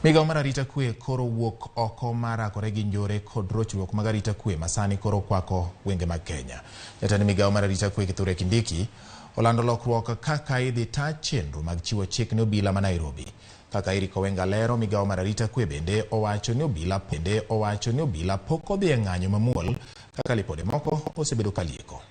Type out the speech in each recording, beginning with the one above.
Migawo mar arita kwe koro wuok oko mar rakore gi njore kod rochruok mag arita kwe masani koro kwako gwenge mag Kenya. Jatend migawo mar arita kwe Kithure Kindiki olando lokruok kaka idhi ta chenro mag chiwo chik ne obila ma Nairobi. Kaka Eric Owenga lero, migawo mar arita kwe bende owacho ni obila bende owacho ni obila pok odhi e ng'anyo mamuol kaka lipode moko osebedo ka lieko.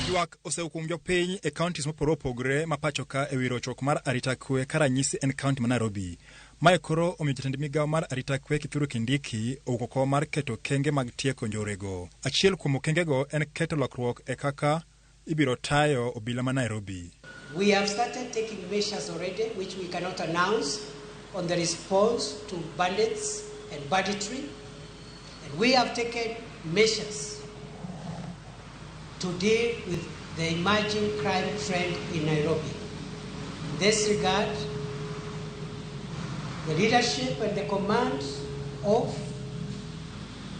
Ywak osewuok kuom jopiny e counties mopogore opogore ma pacho ka e wi rochruok mar arita kwe ka ranyisi en county ma Nairobi. Mae koro omiyo jatend migawo mar arita kwe Kithure Kindiki owuok oko mar keto okenge mag tieko njorego. Achiel kuom okengego en keto lokruok e kaka ibiro tayo obila ma Nairobi. We have started taking measures already, which we cannot announce, on the response to bandits and banditry. And we have taken measures to deal with the emerging crime trend in Nairobi. In this regard, the leadership and the command of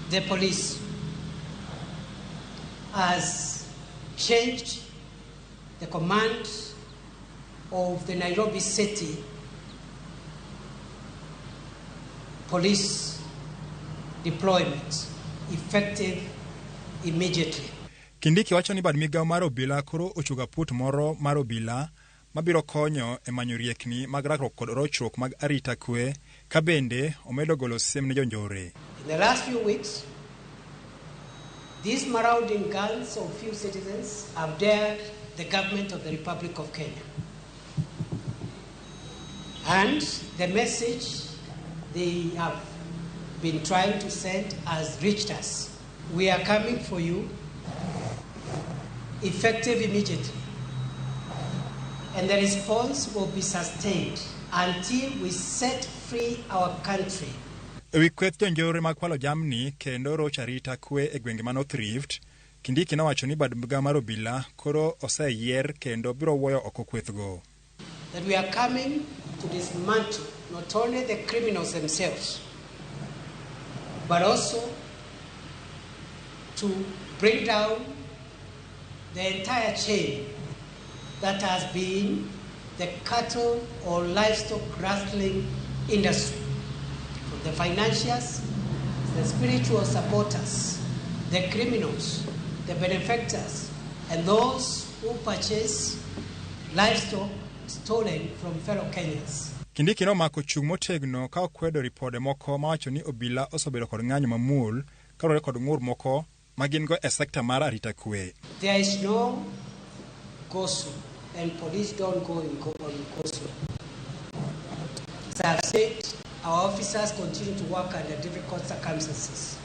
the police has changed the command of the Nairobi City Police deployment effective immediately. Kindiki wacho ni bad migawo mar obila koro ochugo aput moro mar obila mabiro konyo e manyo riekni mag rakruok kod rochruok mag arita kwe ka bende omedo golo siem ne jonjore. In the last few weeks, these marauding gangs of few citizens have dared the government of the Republic of Kenya. And the message they have been trying to send has reached us. We are coming for you, effective immediately. And the response will be sustained until we set free our country. E wi kweth jonjore mag kwalo jamni kendo rocho arita kwe e gwenge ma North Rift, Kindiki nowacho ni bad migawo mar obila koro oseyier kendo biro wuoyo oko kwethgo. That we are coming to dismantle not only the criminals themselves, but also to bring down the entire chain that has been the cattle or livestock rustling industry. From the financiers, the spiritual supporters, the criminals, the benefactors, and those who purchase livestock stolen from fellow Kenyans. Kindiki nomako chung' motegno ka okwedo ripode moko mawacho ni obila osebedo kod ng'anyo mamuol kaluwore kod ng'ur moko ma gin go e sekta mar arita kwe. There is no go slow, and police don't go in go on go slow. As I have said, our officers continue to work under difficult circumstances.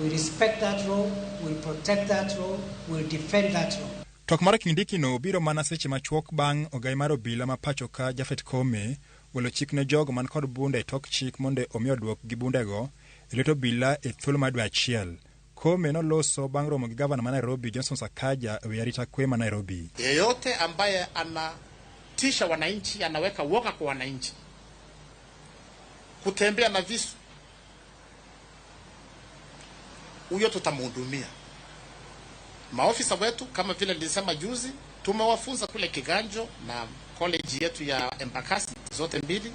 We respect that role, we'll protect that role, we'll defend that role. Twak mar Kindiki no biro mana seche machuok bang' ogai mar obila ma pacho ka Japhet Koome golo chik ne jogo man kod bunde e tok chik mondo omi oduok gi bundego e lwet obila e thuolo mar dwe achiel. Koome noloso bang' romo gi gavana ma Nairobi Johnson Sakaja e wi arita kwe ma Nairobi. Yeyote ambaye anatisha wananchi, anaweka woga kwa wananchi, kutembea na visu, huyo tutamhudumia. Maofisa wetu kama vile nilisema juzi, tumewafunza kule Kiganjo na college yetu ya Embakasi zote mbili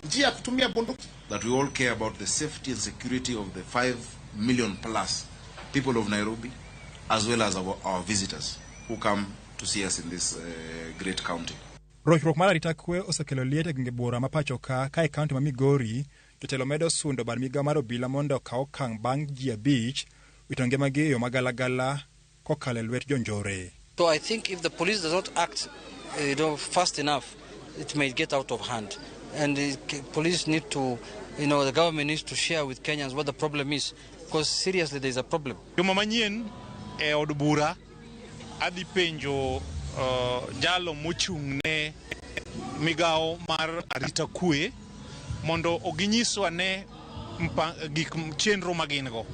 njia ya kutumia bunduki. That we all care about the safety and security of the 5 million plus people of Nairobi, as well as our visitors who come to see us in this great county. Rochruok mar arita kwe osekelo liet e gwenge buora ma pacho ka ka e kaunti ma Migori, jotelo medo sundo bad migawo mar obila mondo okaw okang' bang' ji 5 wito ngimagi e yo magalagala kokalo e lwet jonjore. So I think if the police does not act fast enough, it may get out of hand. And the police need to, you know, the government needs to share with Kenyans what the problem is, because seriously there is a problem. Juma manyien e od bura adhi penjo jalo mochung' ne migawo mar arita kwe mondo ginyiswa ne gik chenro ma gin go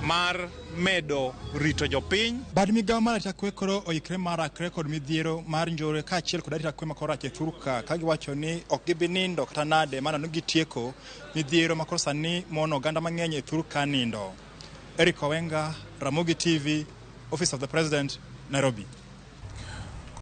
mar medo rito jopiny. Bad migawo mar arita kwe koro oikre mar rakre kod midhiero mar njore kaachiel kod arita kwe ma koro rach e thurka ka giwacho ni ok gibi nindo kata nade mana ni gitieko midhiero ma koro sani mono oganda mang'eny e thurka nindo. Eric Owenga, Ramogi TV, Office of the President, Nairobi.